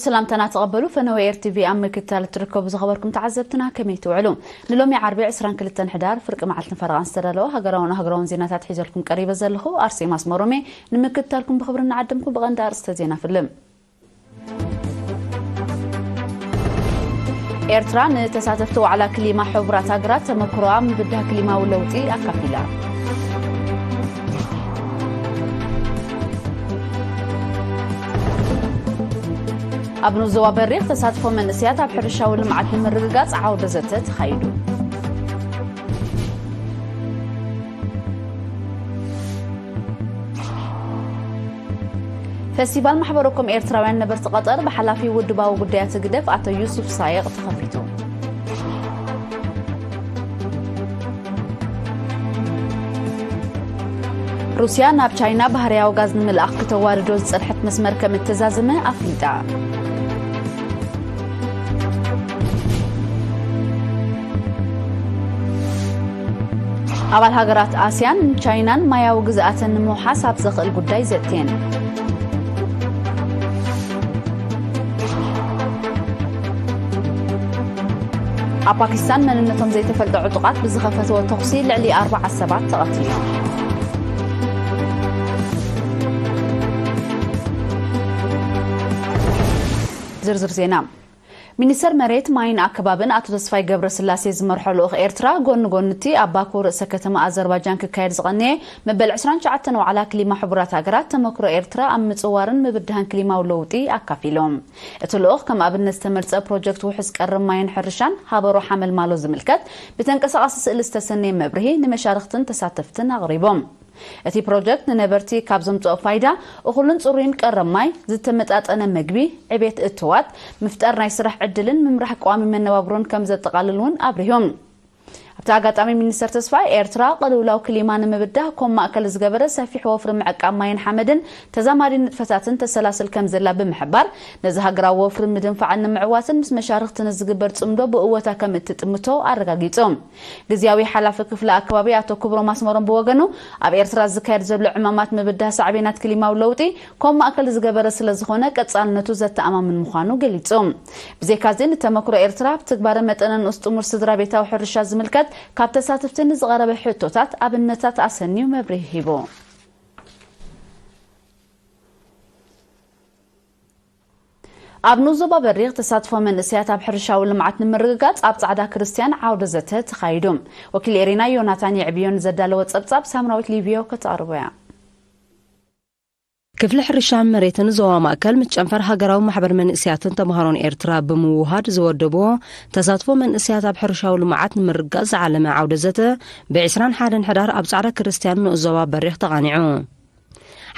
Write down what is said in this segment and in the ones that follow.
ሰላምታና ተቐበሉ። ፈነወ ኤር ቲቪ ኣብ ምክትታል እትርከቡ ዝኸበርኩም ተዓዘብትና ከመይ ትውዕሉ? ንሎሚ ዓርቢ ዕስራን ክልተን ሕዳር ፍርቂ መዓልትን ፈረቓን ዝተዳለወ ሃገራውን ኣህጉራውን ዜናታት ሒዘልኩም ቀሪበ ዘለኹ ኣርሴማ ኣስመሮሜ። ንምክትታልኩም ብኽብሪ እናዓደምኩ ብቐንዲ ኣርእስተ ዜና ፍልም። ኤርትራ ንተሳተፍቲ ዋዕላ ክሊማ ሕቡራት ሃገራት ተመክሮኣ ምብዳህ ክሊማዊ ለውጢ ኣካፊላ። ኣብ ንዞባ በሪኽ ተሳትፎ መንእሰያት ኣብ ሕርሻዊ ልምዓት ንምርግጋጽ ዓውደ ዘተ ተኻይዱ። ፈስቲቫል ማሕበረኮም ኤርትራውያን ነበርቲ ቀጠር ብሓላፊ ውድባዊ ጉዳያት ህግደፍ ኣቶ ዩሱፍ ሳይቕ ተኸፊቱ። ሩስያ ናብ ቻይና ባህርያዊ ጋዝ ንምልኣኽ ክተዋርዶ ዝጸንሐት መስመር ከም እተዛዘመ ኣፍሊጣ። ኣባል ሃገራት ኣስያን ቻይናን ማያዊ ግዝኣተን ንምውሓስ ኣብ ዘኽእል ጉዳይ ዘእትየን። ኣብ ፓኪስታን መንነቶም ዘይተፈልጠ ዕጡቓት ብዝኸፈትዎ ተኹሲ ልዕሊ ኣርባዓ ሰባት ተቐቲሎም። ዝርዝር ዜና። ሚኒስተር መሬት፣ ማይን ኣከባብን ኣቶ ተስፋይ ገብረስላሴ ዝመርሖ ልኡኽ ኤርትራ፣ ጎኒ ጎኒ እቲ ኣብ ባኩ ርእሰ ከተማ ኣዘርባጃን ክካየድ ዝቐነየ መበል ዕስራን ትሽዓተን ዋዕላ ክሊማ ሕቡራት ሃገራት፣ ተመክሮ ኤርትራ ኣብ ምጽዋርን ምብድሃን ክሊማዊ ለውጢ ኣካፊሎም። እቲ ልኡኽ ከም ኣብነት ዝተመርጸ ፕሮጀክት ውሑስ ቀረብ ማይን ሕርሻን ሃበሮ ሓመልማሎ ዝምልከት ብተንቀሳቓሲ ስእሊ ዝተሰነየ መብርሂ ንመሻርኽትን ተሳተፍትን ኣቕሪቦም። እቲ ፕሮጀክት ንነበርቲ ካብ ዘምጽኦ ፋይዳ፣ እኹልን ጽሩይን ቀረብ ማይ፣ ዝተመጣጠነ መግቢ፣ ዕቤት እትዋት፣ ምፍጣር ናይ ስራሕ ዕድልን ምምራሕ ቀዋሚ መነባብሮን ከም ዘጠቓልል እውን ኣብሪሆም። ኣብቲ ኣጋጣሚ ሚኒስተር ተስፋይ፣ ኤርትራ ቅልውላው ክሊማ ንምብዳህ ኮም ማእከል ዝገበረ ሰፊሕ ወፍሪ ምዕቃብ ማይን ሓመድን ተዛማዲ ንጥፈታትን ተሰላስል ከም ዘላ ብምሕባር፣ ነዚ ሃገራዊ ወፍሪ ምድንፋዕን ንምዕዋትን ምስ መሻርኽቲ ንዝግበር ጽምዶ ብእወታ ከም እትጥምቶ ኣረጋጊጾም። ግዝያዊ ሓላፊ ክፍሊ ኣከባቢ ኣቶ ክብሮም ኣስመሮም ብወገኑ፣ ኣብ ኤርትራ ዝካየድ ዘሎ ዕማማት ምብዳህ ሳዕቤናት ክሊማዊ ለውጢ ኮም ማእከል ዝገበረ ስለ ዝኾነ፣ ቀጻልነቱ ዘተኣማምን ምዃኑ ገሊጹ። ብዘይካዚ፣ ንተመክሮ ኤርትራ ኣብ ትግባረ መጠነ ንኡስ ጥሙር ስድራ ቤታዊ ሕርሻ ዝምልከት ካብ ተሳተፍቲ ንዝቐረበ ሕቶታት ኣብነታት ኣሰንዩ መብርሂ ሂቡ። ኣብ ንኡስ ዞባ በሪኽ ተሳትፎ መንእሰያት ኣብ ሕርሻዊ ልምዓት ንምርግጋጽ ኣብ ጻዕዳ ክርስትያን ዓውደ ዘተ ተኻይዱ። ወኪል ኤሪና ዮናታን የዕብዮን ዘዳለወ ጸብጻብ ሳምራዊት ሊብዮ ከተቕርቦ እያ። ክፍሊ ሕርሻን መሬትን ዞባ ማእከል ምስ ጨንፈር ሃገራዊ ማሕበር መንእሰያትን ተምሃሮን ኤርትራ ብምውሃድ ዝወደብዎ ተሳትፎ መንእሰያት ኣብ ሕርሻዊ ልምዓት ንምርግጋጽ ዝዓለመ ዓውደ ዘተ ብ ዕስራን ሓደን ሕዳር ኣብ ጻዕዳ ክርስትያን ንኡስ ዞባ በሪኽ ተቓኒዑ።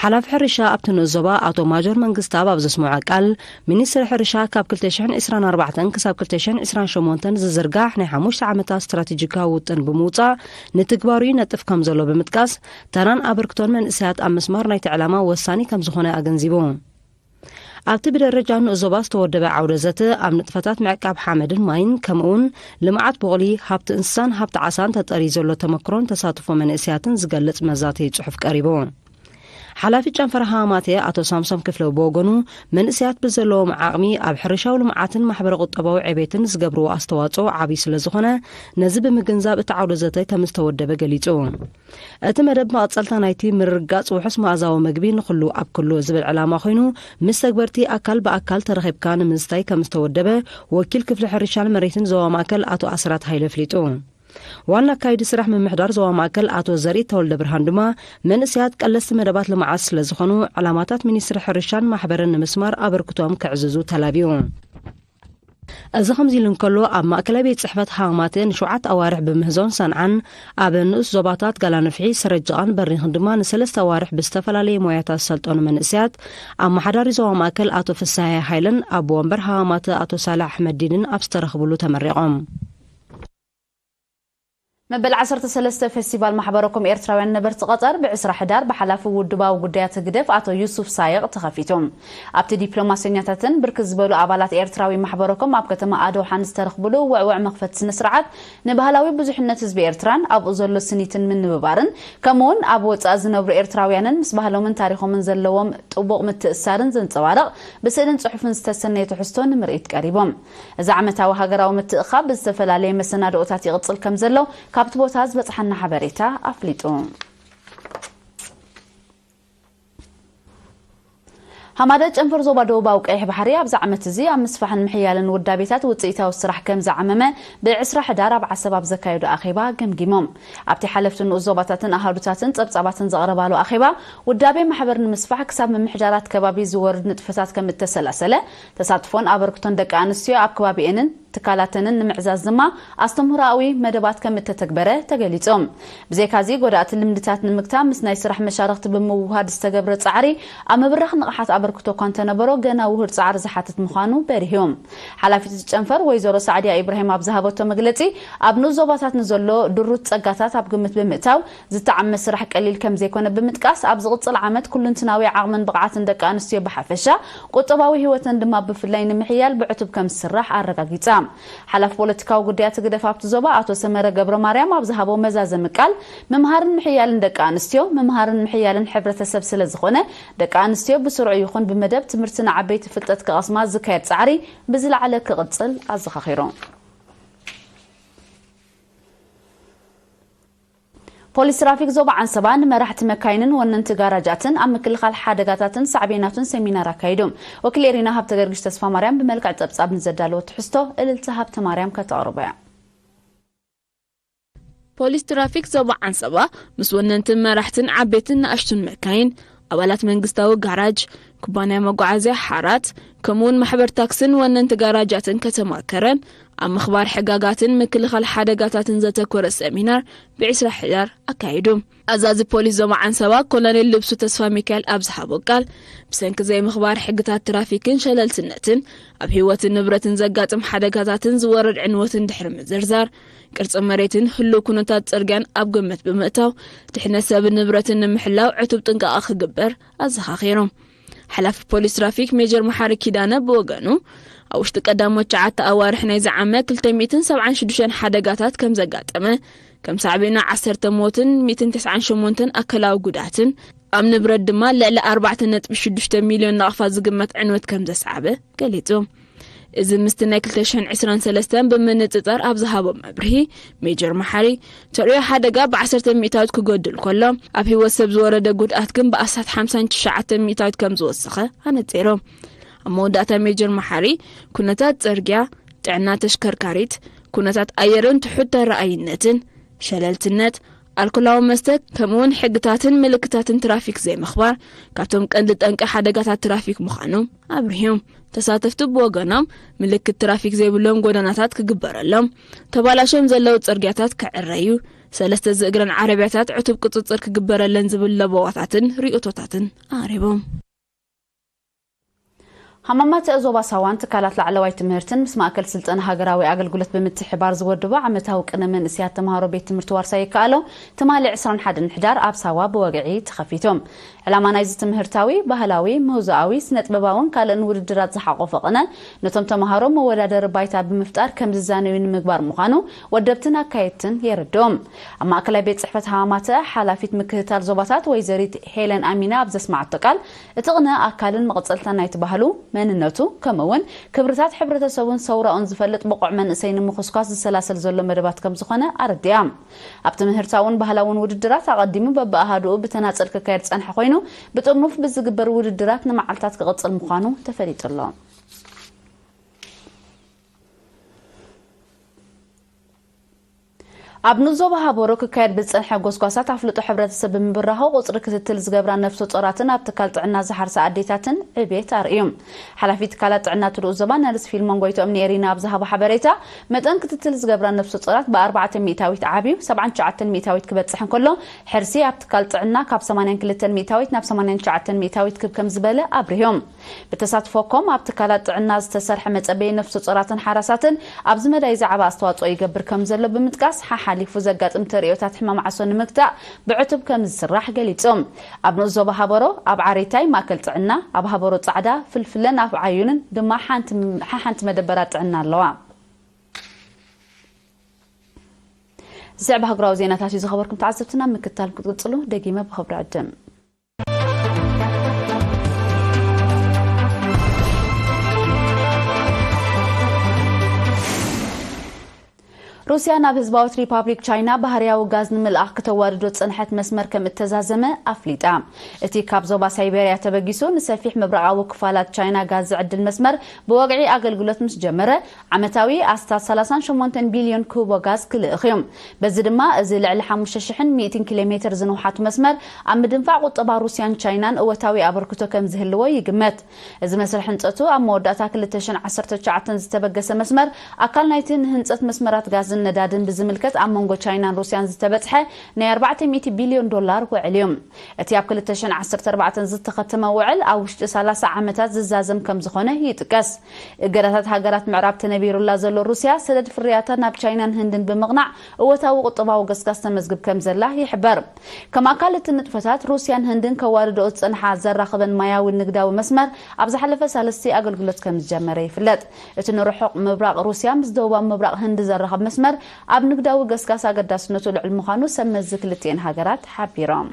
ሓላፊ ሕርሻ ኣብቲ ንኡስ ዞባ ኣቶ ማጆር መንግስተኣብ ኣብ ዘስምዖ ቃል፣ ሚኒስትሪ ሕርሻ ካብ ክልተ ሽሕን ዕስራን ኣርባዕተን ክሳብ ክልተ ሽሕን ዕስራን ሸሞንተን ዝዝርጋሕ ናይ ሓሙሽተ ዓመታት ስትራቴጂካዊ ውጥን ብምውጻእ ንትግባሩ ይነጥፍ ከም ዘሎ ብምጥቃስ፣ ተራን ኣበርክቶን መንእሰያት ኣብ ምስማር ናይቲ ዕላማ ወሳኒ ከም ዝኾነ ኣገንዚቡ። ኣብቲ ብደረጃ ንኡስ ዞባ ዝተወደበ ዓውደ ዘተ ኣብ ንጥፈታት ምዕቃብ ሓመድን ማይን ከምኡውን ልምዓት ቡቕሊ፣ ሃብቲ እንስሳን ሃብቲ ዓሳን ተጠርዩ ዘሎ ተመክሮን ተሳትፎ መንእሰያትን ዝገልጽ መዛተዪ ጽሑፍ ቀሪቡ። ሓላፊ ጨንፈር ሃማቴ ኣቶ ሳምሶም ክፍለ ብወገኑ፣ መንእሰያት ብዘለዎም ዓቕሚ ኣብ ሕርሻዊ ልምዓትን ማሕበረ ቁጠባዊ ዕቤትን ዝገብርዎ ኣስተዋጽኦ ዓብዪ ስለ ዝኾነ፣ ነዚ ብምግንዛብ እቲ ዓውደ ዘተ ከም ዝተወደበ ገሊጹ። እቲ መደብ መቐጸልታ ናይቲ ምርግጋጽ ውሑስ መኣዛዊ መግቢ ንኹሉ ኣብ ኩሉ ዝብል ዕላማ ኮይኑ፣ ምስ ተግበርቲ ኣካል ብኣካል ተረኺብካ ንምዝታይ ከም ዝተወደበ ወኪል ክፍሊ ሕርሻን መሬትን ዞባ ማእከል ኣቶ ኣስራት ሃይለ ኣፍሊጡ። ዋና ኣካይዲ ስራሕ ምምሕዳር ዞባ ማእከል ኣቶ ዘርኢ ተወልደ ብርሃን ድማ፣ መንእሰያት ቀለስቲ መደባት ልምዓት ስለ ዝኾኑ፣ ዕላማታት ሚኒስትሪ ሕርሻን ማሕበርን ንምስማር ኣበርክቶኦም ከዕዝዙ ተላብዩ። እዚ ከምዚ ኢሉ እንከሎ፣ ኣብ ማእከላይ ቤት ጽሕፈት ሃማተ ንሸውዓተ ኣዋርሕ ብምህዞን ሰንዓን፣ ኣብ ንኡስ ዞባታት ጋላንፍሒ፣ ሰረጅቓን በሪኽን ድማ ንሰለስተ ኣዋርሕ ብዝተፈላለየ ሞያታት ዝሰልጠኑ መንእሰያት፣ ኣመሓዳሪ ዞባ ማእከል ኣቶ ፍስሃየ ሃይለን ኣቦ ወንበር ሃማተ ኣቶ ሳልሕ ኣሕመዲንን ኣብ ዝተረኽብሉ ተመሪቖም። መበል ዓሰርተ ሰለስተ ፌስቲቫል ማሕበረኮም ኤርትራውያን ነበርቲ ቀጠር ብ ዕስራ ሕዳር ብሓላፊ ውድባዊ ጉዳያት ህግደፍ ኣቶ ዩሱፍ ሳይቕ ተኸፊቱ። ኣብቲ ዲፕሎማሰኛታትን ብርክት ዝበሉ ኣባላት ኤርትራዊ ማሕበረኮም ኣብ ከተማ ኣደውሓን ዝተረኽብሉ ውዕውዕ መኽፈቲ ስነ ስርዓት ንባህላዊ ብዙሕነት ህዝቢ ኤርትራን ኣብኡ ዘሎ ስኒትን ምንብባርን ከምኡውን ኣብ ወጻኢ ዝነብሩ ኤርትራውያንን ምስ ባህሎምን ታሪኾምን ዘለዎም ጥቡቕ ምትእስሳርን ዘንጸባርቕ ብስእልን ጽሑፍን ዝተሰነየ ትሕዝቶ ንምርኢት ቀሪቦም። እዚ ዓመታዊ ሃገራዊ ምትእኻብ ብዝተፈላለየ መሰናድኦታት ይቕጽል ከም ዘሎ ካብቲ ቦታ ዝበጽሓና ሓበሬታ ኣፍሊጡ። ሃማደ ጨንፈር ዞባ ደቡባዊ ቀይሕ ባሕሪ ኣብዚ ዓመት እዚ ኣብ ምስፋሕን ምሕያልን ውዳቤታት ውፅኢታዊ ስራሕ ከም ዝዓመመ ብዕስራ ሕዳር ኣብ ዓሰብ ኣብ ዘካየዱ ኣኼባ ገምጊሞም። ኣብቲ ሓለፍቲ ንኡስ ዞባታትን ኣሃዱታትን ጸብጻባትን ዘቕረባሉ ኣኼባ ውዳቤ ማሕበር ንምስፋሕ ክሳብ ምምሕዳራት ከባቢ ዝወርድ ንጥፈታት ከም እተሰላሰለ ተሳትፎን ኣበርክቶን ደቂ ኣንስትዮ ኣብ ከባቢኤንን ትካላተንን ንምዕዛዝ ድማ ኣስተምህሮኣዊ መደባት ከም እተተግበረ ተገሊጾም። ብዘይካዚ ጎዳእቲ ልምድታት ንምግታም ምስ ናይ ስራሕ መሻርኽቲ ብምውሃድ ዝተገብረ ጻዕሪ ኣብ ምብራኽ ንቕሓት ኣበርክቶ እኳ እንተነበሮ ገና ውሁድ ጻዕሪ ዝሓትት ምዃኑ በሪህዮም። ሓላፊት እቲ ጨንፈር ወይዘሮ ሳዕድያ ኢብራሂም ኣብ ዝሃበቶ መግለጺ ኣብ ንኡስ ዞባታት ንዘሎ ድሩት ጸጋታት ኣብ ግምት ብምእታው ዝተዓመ ስራሕ ቀሊል ከም ዘይኮነ ብምጥቃስ ኣብ ዝቕጽል ዓመት ኩሉንትናዊ ዓቕምን ብቕዓትን ደቂ ኣንስትዮ ብሓፈሻ ቁጠባዊ ህይወተን ድማ ብፍላይ ንምሕያል ብዕቱብ ከም ዝስራሕ ኣረጋጊጻ። ሓላፊ ፖለቲካዊ ጉዳያት ህግደፍ ኣብቲ ዞባ ኣቶ ሰመረ ገብረ ማርያም ኣብ ዝሃቦ መዛዘሚ ቃል ምምሃርን ምሕያልን ደቂ ኣንስትዮ ምምሃርን ምሕያልን ሕብረተሰብ ስለ ዝኾነ ደቂ ኣንስትዮ ብስሩዕ ይኹን ብመደብ ትምህርቲ ንዓበይቲ ፍልጠት ክቐስማ ዝካየድ ጻዕሪ ብዝለዓለ ክቕጽል ኣዘኻኺሩ። ፖሊስ ትራፊክ ዞባ ዓንሰባ ንመራሕቲ መካይንን ወነንቲ ጋራጃትን ኣብ ምክልኻል ሓደጋታትን ሳዕቤናቱን ሰሚናር ኣካይዱ። ወኪል ኤሪና ሃብተ ገርግሽ ተስፋ ማርያም ብመልክዕ ጸብጻብ ንዘዳለወ ትሕዝቶ እልልቲ ሃብተ ማርያም ከተቕርቦ እያ። ፖሊስ ትራፊክ ዞባ ዓንሰባ ምስ ወነንትን መራሕትን ዓበይትን ንኣሽቱን መካይን፣ ኣባላት መንግስታዊ ጋራጅ፣ ኩባንያ መጓዓዝያ ሓራት፣ ከምኡውን ማሕበር ታክስን ወነንቲ ጋራጃትን ከተማ ከረን ኣብ ምኽባር ሕጋጋትን ምክልኻል ሓደጋታትን ዘተኮረ ሰሚናር ብዕስራ ሕዳር ኣካይዱ። ኣዛዚ ፖሊስ ዞባ ዓንሰባ ኮሎኔል ልብሱ ተስፋ ሚካኤል ኣብ ዝሃቦ ቃል፣ ብሰንኪ ዘይምኽባር ሕግታት ትራፊክን ሸለልትነትን ኣብ ህይወትን ንብረትን ዘጋጥም ሓደጋታትን ዝወርድ ዕንወትን ድሕሪ ምዝርዛር፣ ቅርጺ መሬትን ህሉው ኩነታት ጽርግያን ኣብ ግምት ብምእታው፣ ድሕነት ሰብን ንብረትን ንምሕላው ዕቱብ ጥንቃቐ ክግበር ኣዘኻኺሮም። ሓላፊ ፖሊስ ትራፊክ ሜጀር መሓሪ ኪዳነ ብወገኑ፣ ኣብ ውሽጢ ቀዳሞት ትሽዓተ ኣዋርሕ ናይዚ ዓመት ክልተ ሚእትን ሰብዓን ሽዱሽተን ሓደጋታት ከም ዘጋጠመ፣ ከም ሳዕቤኑ ዓሰርተ ሞትን ሚእትን ተስዓን ሸሞንተን ኣካላዊ ጉድኣትን፣ ኣብ ንብረት ድማ ልዕሊ ኣርባዕተ ነጥቢ ሽዱሽተ ሚልዮን ናቕፋ ዝግመት ዕንወት ከም ዘስዓበ ገሊጹ። እዚ ምስቲ ናይ ክልተ ሽሕን ዕስራን ሰለስተን ብምንጽጻር ኣብ ዝሃቦ መብርሂ፣ ሜጀር መሓሪ፣ ተርእዮ ሓደጋ ብዓሰርተ ሚእታዊት ክጎድል ከሎ፣ ኣብ ህይወት ሰብ ዝወረደ ጉድኣት ግን ብኣስታት ሓምሳን ትሽዓተ ሚእታዊት ከም ዝወሰኸ ኣነጺሮም። ኣብ መወዳእታ ሜጀር መሓሪ፣ ኩነታት ጽርግያ፣ ጥዕና ተሽከርካሪት፣ ኩነታት ኣየርን ትሑት ተረኣይነትን፣ ሸለልትነት፣ ኣልኮላዊ መስተ፣ ከምኡውን ሕግታትን ምልክታትን ትራፊክ ዘይምኽባር ካብቶም ቀንዲ ጠንቂ ሓደጋታት ትራፊክ ምዃኑ ኣብሪሆም። ተሳተፍቲ ብወገኖም፣ ምልክት ትራፊክ ዘይብሎም ጎደናታት ክግበረሎም፣ ተባላሾም ዘለዉ ጽርግያታት ክዕረዩ፣ ሰለስተ ዝእግረን ዓረብያታት ዕቱብ ቁጽጽር ክግበረለን ዝብል ለበዋታትን ርእይቶታትን ኣቕሪቦም። ሃማማተ ዞባ ሳዋን ትካላት ላዕለዋይ ትምህርትን ምስ ማእከል ስልጠና ሃገራዊ ኣገልግሎት ብምትሕባር ዝወድቦ ዓመታዊ ቅነ መንእሰያት ተምሃሮ ቤት ትምህርቲ ዋርሳይ ይከኣሎ ትማሊ ዕስራን ሓደን ሕዳር ኣብ ሳዋ ብወግዒ ተኸፊቱ። ዕላማ ናይዚ ትምህርታዊ፣ ባህላዊ፣ ምህዞኣዊ፣ ስነጥበባውን ካልእን ውድድራት ዝሓቖፈ ቅነ ነቶም ተምሃሮ መወዳደሪ ባይታ ብምፍጣር ከም ዝዛነዩ ንምግባር ምዃኑ ወደብትን ኣካየድትን የረድኦም። ኣብ ማእከላይ ቤት ጽሕፈት ሃማማተ ሓላፊት ምክትታል ዞባታት ወይዘሪት ሄለን ኣሚና ኣብ ዘስማዓቶ ቃል፣ እቲ ቅነ ኣካልን መቐጸልታን ናይቲ ባህሉ፣ መንነቱ፣ ከምኡ እውን ክብርታት ሕብረተሰቡን ሰውራኡን ዝፈልጥ ብቑዕ መንእሰይ ንምኹስኳስ ዝሰላሰል ዘሎ መደባት ከም ዝኾነ ኣረዲኣ። ኣብ ትምህርታውን ባህላውን ውድድራት ኣቐዲሙ በብኣሃዱኡ ብተናጸል ክካየድ ዝጸንሐ ኮይኑ፣ ብጥርኑፍ ብዝግበር ውድድራት ንመዓልታት ክቕጽል ምዃኑ ተፈሊጡ ኣሎ። ኣብ ንዞባ ሃበሮ ክካየድ ብዝጸንሐ ጎስጓሳት ኣፍልጦ ሕብረተሰብ ብምብራሁ ቁጽሪ ክትትል ዝገብራ ነፍሰ ጾራትን ኣብ ትካል ጥዕና ዝሓርሳ ኣዴታትን ዕብየት ኣርእዩ። ሓላፊ ትካላት ጥዕና ትልኡ ዞባ ነርስ ፊልሞን ጎይትኦም ንኤሪና ኣብ ዝሃቦ ሓበሬታ፣ መጠን ክትትል ዝገብራ ነፍሰ ጾራት ብኣርባዕተ ሚእታዊት ዓብዩ ሰብዓን ትሽዓተን ሚእታዊት ክበጽሕ እንከሎ፣ ሕርሲ ኣብ ትካል ጥዕና ካብ ሰማንያን ክልተን ሚእታዊት ናብ ሰማንያን ትሽዓተን ሚእታዊት ክብ ከም ዝበለ ኣብሪሆም። ብተሳትፎ ኮም ኣብ ትካላት ጥዕና ዝተሰርሐ መጸበዪ ነፍሰ ጾራትን ሓራሳትን ኣብዚ መዳይ ዝዓበ ኣስተዋጽኦ ይገብር ከም ዘሎ ብምጥቃስ፣ ሓሓ ሓሊፉ ዘጋጥም ተርእዮታት ሕማም ዓሶ ንምግታእ ብዕቱብ ከም ዝስራሕ ገሊጹ። ኣብ ንኡስ ዞባ ሃበሮ፣ ኣብ ዓሪታይ ማእከል ጥዕና፣ ኣብ ሃበሮ ጻዕዳ፣ ፍልፍለን ኣብ ዓዩንን ድማ ሓንቲ ሓሓንቲ መደበራት ጥዕና ኣለዋ። ዝስዕብ ሃገራዊ ዜናታት እዩ ዝኸበርኩም ተዓዘብትና፣ ምክታል ክትቅጽሉ ደጊመ ብኽብሪ ዕድም። ሩስያ ናብ ህዝባዊት ሪፓብሊክ ቻይና ባህርያዊ ጋዝ ንምልኣኽ ክተዋድዶ ዝጸንሐት መስመር ከም እተዛዘመ ኣፍሊጣ። እቲ ካብ ዞባ ሳይቤርያ ተበጊሱ ንሰፊሕ ምብራቓዊ ክፋላት ቻይና ጋዝ ዝዕድል መስመር ብወግዒ ኣገልግሎት ምስ ጀመረ፣ ዓመታዊ ኣስታት ሰላሳን ሸሞንተን ቢልዮን ኩቦ ጋዝ ክልእኽ እዩ። በዚ ድማ፣ እዚ ልዕሊ ሓሙሽተ ሽሕን ሚእትን ኪሎ ሜትር ዝንውሓቱ መስመር ኣብ ምድንፋዕ ቁጠባ ሩስያን ቻይናን እወታዊ ኣበርክቶ ከም ዝህልዎ ይግመት። እዚ መስርሕ ህንጸቱ ኣብ መወዳእታ ክልተ ሽሕን ዓሰርተ ትሽዓተን ዝተበገሰ መስመር፣ ኣካል ናይቲ ንህንጸት መስመራት ጋዝን ነዳድን ብዝምልከት ኣብ መንጎ ቻይናን ሩስያን ዝተበጽሐ ናይ ኣርባዕተ ሚእቲ ቢልዮን ዶላር ውዕል እዩ። እቲ ኣብ ክልተ ሽሕን ዓሰርተ ኣርባዕተን ዝተኸተመ ውዕል ኣብ ውሽጢ ሰላሳ ዓመታት ዝዛዘም ከም ዝኾነ ይጥቀስ። እገዳታት ሃገራት ምዕራብ ተነቢሩላ ዘሎ ሩስያ፣ ሰደድ ፍርያታ ናብ ቻይናን ህንድን ብምቕናዕ እወታዊ ቁጠባዊ ገስጋስ ተመዝግብ ከም ዘላ ይሕበር። ከም ኣካል እቲ ንጥፈታት፣ ሩስያን ህንድን ከዋድድኦ ዝጸንሓ ዘራኽበን ማያዊ ንግዳዊ መስመር ኣብ ዝሓለፈ ሳልስቲ ኣገልግሎት ከም ዝጀመረ ይፍለጥ። እቲ ንርሑቕ ምብራቕ ሩስያ ምስ ደቡባዊ ምብራቕ ህንዲ ዘራኽብ መስመር፣ ኣብ ንግዳዊ ገስጋስ ኣገዳስነቱ ልዑል ምዃኑ ሰብ መዚ ክልቲኤን ሃገራት ሓቢሮም።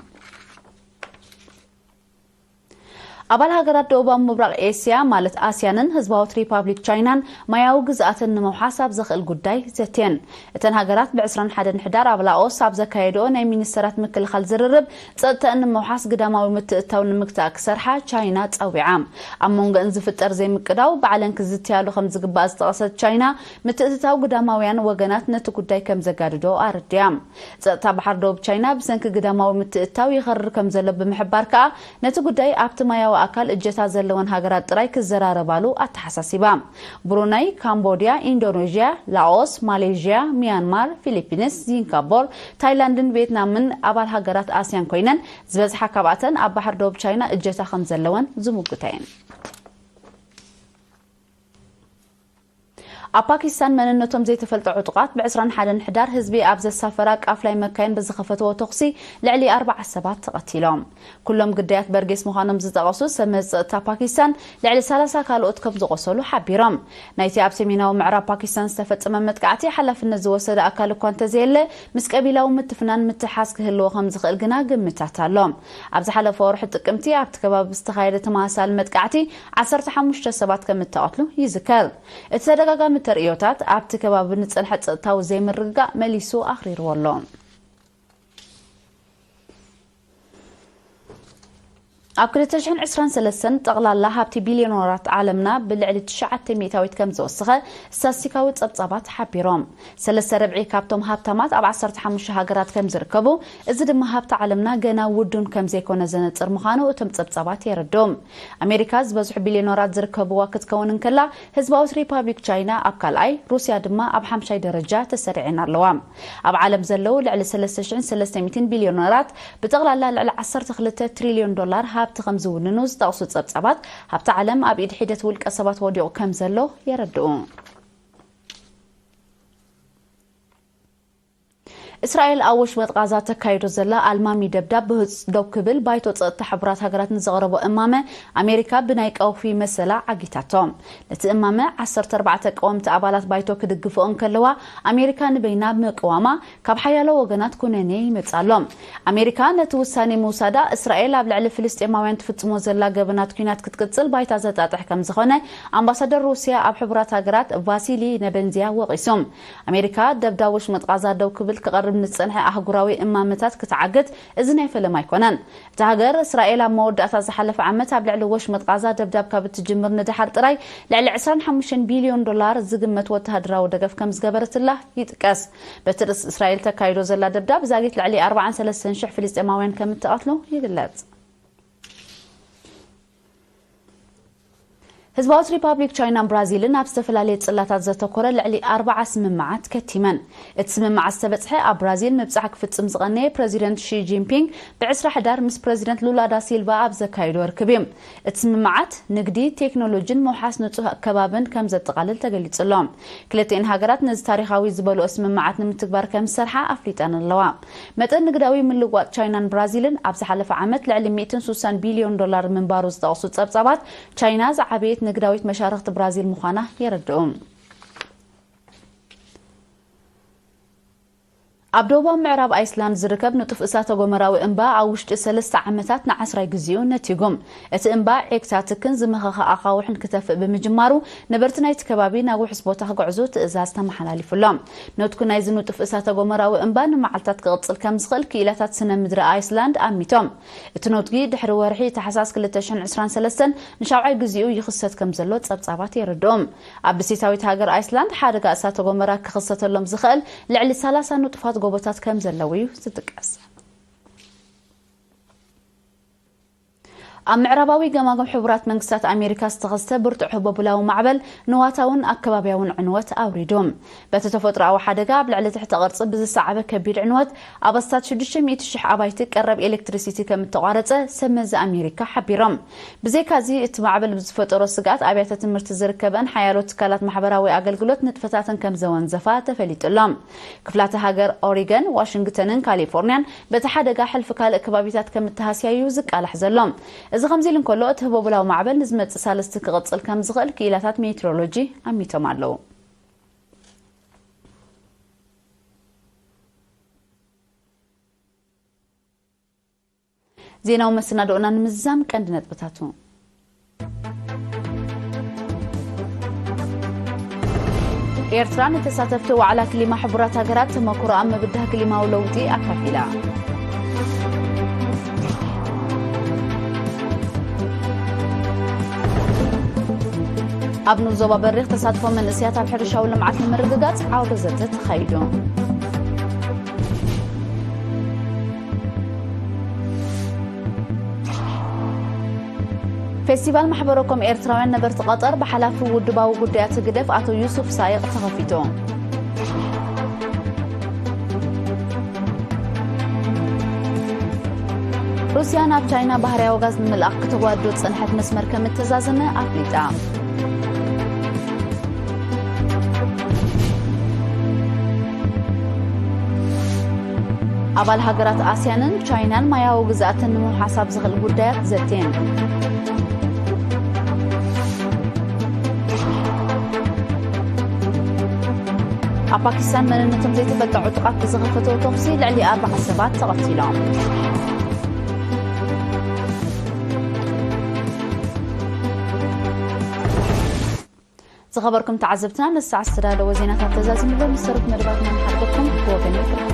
ኣባል ሃገራት ደቡባዊ ምብራቕ ኤስያ፣ ማለት ኣስያንን ህዝባዊት ሪፓብሊክ ቻይናን ማያዊ ግዝኣተን ንምውሓስ ኣብ ዘኽእል ጉዳይ ዘትየን። እተን ሃገራት ብ ዕስራን ሓደን ሕዳር ኣብ ላኦስ ኣብ ዘካየድኦ ናይ ሚኒስተራት ምክልኻል ዝርርብ፣ ጸጥተአን ንምውሓስ ግዳማዊ ምትእትታው ንምግታእ ክሰርሓ ቻይና ጸዊዓ። ኣብ መንጎአን ዝፍጠር ዘይምቅዳው ባዕለን ክዝትያሉ ከም ዝግባእ ዝጠቐሰት ቻይና፣ ምትእትታው ግዳማውያን ወገናት ነቲ ጉዳይ ከም ዘጋድዶ ኣረዲኣ። ጸጥታ ባሕሪ ደቡብ ቻይና ብሰንኪ ግዳማዊ ምትእትታው ይኸርር ከም ዘሎ ብምሕባር ከኣ፣ ነቲ ጉዳይ ኣብቲ ማያዊ ኣካል እጀታ ዘለወን ሃገራት ጥራይ ክዘራረባሉ ኣተሓሳሲባ። ብሩናይ፣ ካምቦድያ፣ ኢንዶኔዥያ፣ ላኦስ፣ ማሌዥያ፣ ሚያንማር፣ ፊሊፒንስ፣ ሲንጋፖር፣ ታይላንድን ቪየትናምን ኣባል ሃገራት ኣስያን ኮይነን፣ ዝበዝሓ ካብኣተን ኣብ ባሕሪ ደቡብ ቻይና እጀታ ከም ዘለወን ዝምጉታ እየን። ኣብ ፓኪስታን መንነቶም ዘይተፈልጠ ዕጡቓት ብ ዕስራን ሓደን ሕዳር ህዝቢ ኣብ ዘሳፈራ ቃፍላይ መካይን ብዝኸፈትዎ ተኹሲ ልዕሊ ኣርባዓ ሰባት ተቐቲሎም። ኩሎም ግዳያት በርጌስ ምዃኖም ዝጠቐሱ ሰብ መዚ ጸጥታ ፓኪስታን፣ ልዕሊ ሰላሳ ካልኦት ከም ዝቖሰሉ ሓቢሮም። ናይቲ ኣብ ሰሜናዊ ምዕራብ ፓኪስታን ዝተፈጸመ መጥቃዕቲ ሓላፍነት ዝወሰደ ኣካል እኳ እንተዘየለ፣ ምስ ቀቢላዊ ምትፍናን ምትሓዝ ክህልዎ ከም ዝኽእል ግና ግምታት ኣሎ። ኣብ ዝሓለፈ ወርሒ ጥቅምቲ ኣብቲ ከባቢ ዝተኻየደ ተመሳሳሊ መጥቃዕቲ ዓሰርተ ሓሙሽተ ሰባት ከም እተቐትሉ ይዝከር። እቲ ተደጋጋሚ ተርእዮታት ኣብቲ ከባቢ ንጸንሐ ጸጥታዊ ዘይምርግጋእ መሊሱ ኣኽሪርዎ ኣሎ። ኣብ ክልተ ሽሕን ዕስራን ሰለስተን ጠቕላላ ሃብቲ ቢልዮነራት ዓለምና ብልዕሊ ትሽዓተ ሚእታዊት ከም ዝወሰኸ ስታትስቲካዊ ጸብጻባት ሓቢሮም። ሰለስተ ርብዒ ካብቶም ሃብታማት ኣብ ዓሰርተ ሓሙሽተ ሃገራት ከም ዝርከቡ፣ እዚ ድማ ሃብቲ ዓለምና ገና ውዱን ከም ዘይኮነ ዘነጽር ምዃኑ እቶም ጸብጻባት የረድኡ። ኣሜሪካ ዝበዝሑ ቢልዮነራት ዝርከብዋ ክትከውን እንከላ፣ ህዝባዊት ሪፓብሊክ ቻይና ኣብ ካልኣይ፣ ሩስያ ድማ ኣብ ሓምሻይ ደረጃ ተሰሪዐን ኣለዋ። ኣብ ዓለም ዘለዉ ልዕሊ ሰለስተ ሽሕን ሰለስተ ሚእትን ቢልዮነራት፣ ብጠቕላላ ልዕሊ ዓሰርተ ክልተ ትሪልዮን ዶላር ሃብቲ ከም ዝውንኑ ዝጠቕሱ ጸብጻባት፣ ሃብቲ ዓለም ኣብ ኢድ ሒደት ውልቀ ሰባት ወዲቑ ከም ዘሎ የረድኡ። እስራኤል ኣብ ወሽመጥ ቓዛ ተካይዶ ዘላ ኣልማሚ ደብዳብ ብህጹጽ ደው ክብል ባይቶ ጸጥታ ሕቡራት ሃገራት ንዘቕረቦ እማመ፣ ኣሜሪካ ብናይ ቀውፊ መሰላ ዓጊታቶ። ነቲ እማመ ዓሰርተ ኣርባዕተ ቀወምቲ ኣባላት ባይቶ ክድግፍኦ እንከለዋ፣ ኣሜሪካ ንበይና ምቅዋማ ካብ ሓያሎ ወገናት ኩነኔ ይመጽእ ኣሎ። ኣሜሪካ ነቲ ውሳኔ ምውሳዳ፣ እስራኤል ኣብ ልዕሊ ፍልስጤማውያን ትፍጽሞ ዘላ ገበናት ኲናት ክትቅጽል ባይታ ዘጣጥሕ ከም ዝኾነ ኣምባሳደር ሩስያ ኣብ ሕቡራት ሃገራት ቫሲሊ ነበንዚያ ወቒሱ። ኣሜሪካ ደብዳብ ወሽመጥ ቓዛ ደው ክብል ክቐርብ ንዝጸንሐ ኣህጉራዊ እማመታት ክትዓግት እዚ ናይ ፈለማ ኣይኮነን። እታ ሃገር፣ እስራኤል ኣብ መወዳእታ ዝሓለፈ ዓመት ኣብ ልዕሊ ወሽመጥ ቓዛ ደብዳብ ካብ እትጅምር ንደሓር ጥራይ ልዕሊ ዕስራን ሓሙሽተን ቢልዮን ዶላር ዝግመት ወተሃደራዊ ደገፍ ከም ዝገበረትላ ይጥቀስ። በቲ ርእሲ እስራኤል ተካይዶ ዘላ ደብዳብ ዛጊት ልዕሊ ኣርባዓን ሰለስተን ሽሕ ፍልስጤማውያን ከም እተቐትሉ ይግለጽ። ህዝባዊት ሪፓብሊክ ቻይናን ብራዚልን ኣብ ዝተፈላለየ ጽላታት ዘተኮረ ልዕሊ ኣርባዓ ስምምዓት ከቲመን። እቲ ስምምዓት ዝተበጽሐ ኣብ ብራዚል ምብጻሕ ክፍጽም ዝቐነየ ፕረዚደንት ሺ ጂንፒንግ ብዕስራ ሕዳር ምስ ፕረዚደንት ሉላ ዳ ሲልቫ ኣብ ዘካየዶ ርክብ እዩ። እቲ ስምምዓት ንግዲ፣ ቴክኖሎጂን ምውሓስ ንጹህ ከባብን ከም ዘጠቓልል ተገሊጹ ኣሎ። ክልቲኤን ሃገራት ነዚ ታሪኻዊ ዝበልኦ ስምምዓት ንምትግባር ከም ዝሰርሓ ኣፍሊጠን ኣለዋ። መጠን ንግዳዊ ምልዋጥ ቻይናን ብራዚልን ኣብ ዝሓለፈ ዓመት ልዕሊ ሚእትን ሱሳን ቢልዮን ዶላር ምንባሩ ዝጠቕሱ ጸብጻባት፣ ቻይና ዝዓበየት ንግዳዊት መሻርኽቲ ብራዚል ምዃና የረድኡ። ኣብ ደቡባዊ ምዕራብ ኣይስላንድ ዝርከብ ንጡፍ እሳተ ጎመራዊ እምባ ኣብ ውሽጢ ሰለስተ ዓመታት ንዓስራይ ግዜኡ ነቲጉ። እቲ እምባ ዒግታትክን ዝመኸኸ ኣኻውሕን ክተፍእ ብምጅማሩ፣ ነበርቲ ናይቲ ከባቢ ናብ ውሑስ ቦታ ክግዕዙ ትእዛዝ ተመሓላሊፉሎም። ነትጉ ናይዚ ንጡፍ እሳተ ጎመራዊ እምባ ንመዓልታት ክቕጽል ከም ዝኽእል ክኢላታት ስነ ምድሪ ኣይስላንድ ኣሚቶም። እቲ ነትጊ ድሕሪ ወርሒ ታሕሳስ ክልተ ሽሕን ዕስራን ሰለስተን ንሻብዓይ ግዜኡ ይኽሰት ከም ዘሎ ጸብጻባት የረድኦም። ኣብ ደሴታዊት ሃገር ኣይስላንድ ሓደጋ እሳተ ጎመራ ክኽሰተሎም ዝኽእል ልዕሊ ሰላሳ ንጡፋት ጎቦታት ከም ዘለዉ እዩ ዝጥቀስ። ኣብ ምዕራባዊ ገማግም ሕቡራት መንግስታት ኣሜሪካ ዝተኸስተ ብርቱዕ ህቦብላዊ ማዕበል ንዋታውን ኣከባቢያውን ዕንወት ኣውሪዱ። በቲ ተፈጥሮኣዊ ሓደጋ ኣብ ልዕሊ ትሕተ ቅርጺ ብዝሰዓበ ከቢድ ዕንወት ኣብ ኣስታት ሽዱሽተ ሚእቲ ሽሕ ኣባይቲ ቀረብ ኤሌክትሪሲቲ ከም እተቋረጸ ሰብ መዚ ኣሜሪካ ሓቢሮም። ብዘይካዚ፣ እቲ ማዕበል ብዝፈጠሮ ስግኣት ኣብያተ ትምህርቲ ዝርከበን ሓያሎ ትካላት ማሕበራዊ ኣገልግሎት ንጥፈታተን ከም ዘወንዘፋ ተፈሊጡ ኣሎ። ክፍላተ ሃገር ኦሪገን፣ ዋሽንግተንን ካሊፎርኒያን በቲ ሓደጋ ሕልፊ ካልእ ከባቢታት ከም እተሃስያ እዩ ዝቃላሕ ዘሎ። እዚ ከምዚ ኢሉ እንከሎ፣ እቲ ህቦብላዊ ማዕበል ንዝመጽእ ሳልስቲ ክቕጽል ከም ዝኽእል ክኢላታት ሜትሮሎጂ ኣሚቶም ኣለዉ። ዜናዊ መሰናድኦና ንምዝዛም ቀንዲ ነጥብታቱ። ኤርትራ ንተሳተፍቲ ዋዕላ ክሊማ ሕቡራት ሃገራት ተመክሮ ኣብ ምብዳህ ክሊማዊ ለውጢ ኣካፊላ። ኣብ ንኡስ ዞባ በሪኽ ተሳትፎ መንእሰያት ኣብ ሕርሻዊ ልምዓት ንምርግጋጽ ዓውደ ዘተ ተኻይዱ። ፌስቲቫል ማሕበረ ኮም ኤርትራውያን ነበርቲ ቀጠር ብሓላፊ ውድባዊ ጉዳያት ህግደፍ ኣቶ ዩሱፍ ሳይቕ ተኸፊቱ። ሩስያ ናብ ቻይና ባህርያዊ ጋዝ ንምልኣኽ ክተጓዶ ዝጸንሐት መስመር ከም እተዛዘመ ኣፍሊጣ። ኣባል ሃገራት ኣስያንን ቻይናን ማያዊ ግዝኣተን ንምውሓስ ኣብ ዝኽእል ጉዳያት ዘትየን። ኣብ ፓኪስታን መንነቶም ዘይተፈልጠ ዕጡቓት ብዝኸፈትዎ ተኹሲ ልዕሊ ኣርባዓ ሰባት ተቐቲሎም። ዝኸበርኩም ተዓዘብትና፣ ንሰዓት ዝተዳለወ ዜናታት ተዛዚሙ ኣሎ። ምስ ተረፍ መደባትና ንሓድገኩም ብወገን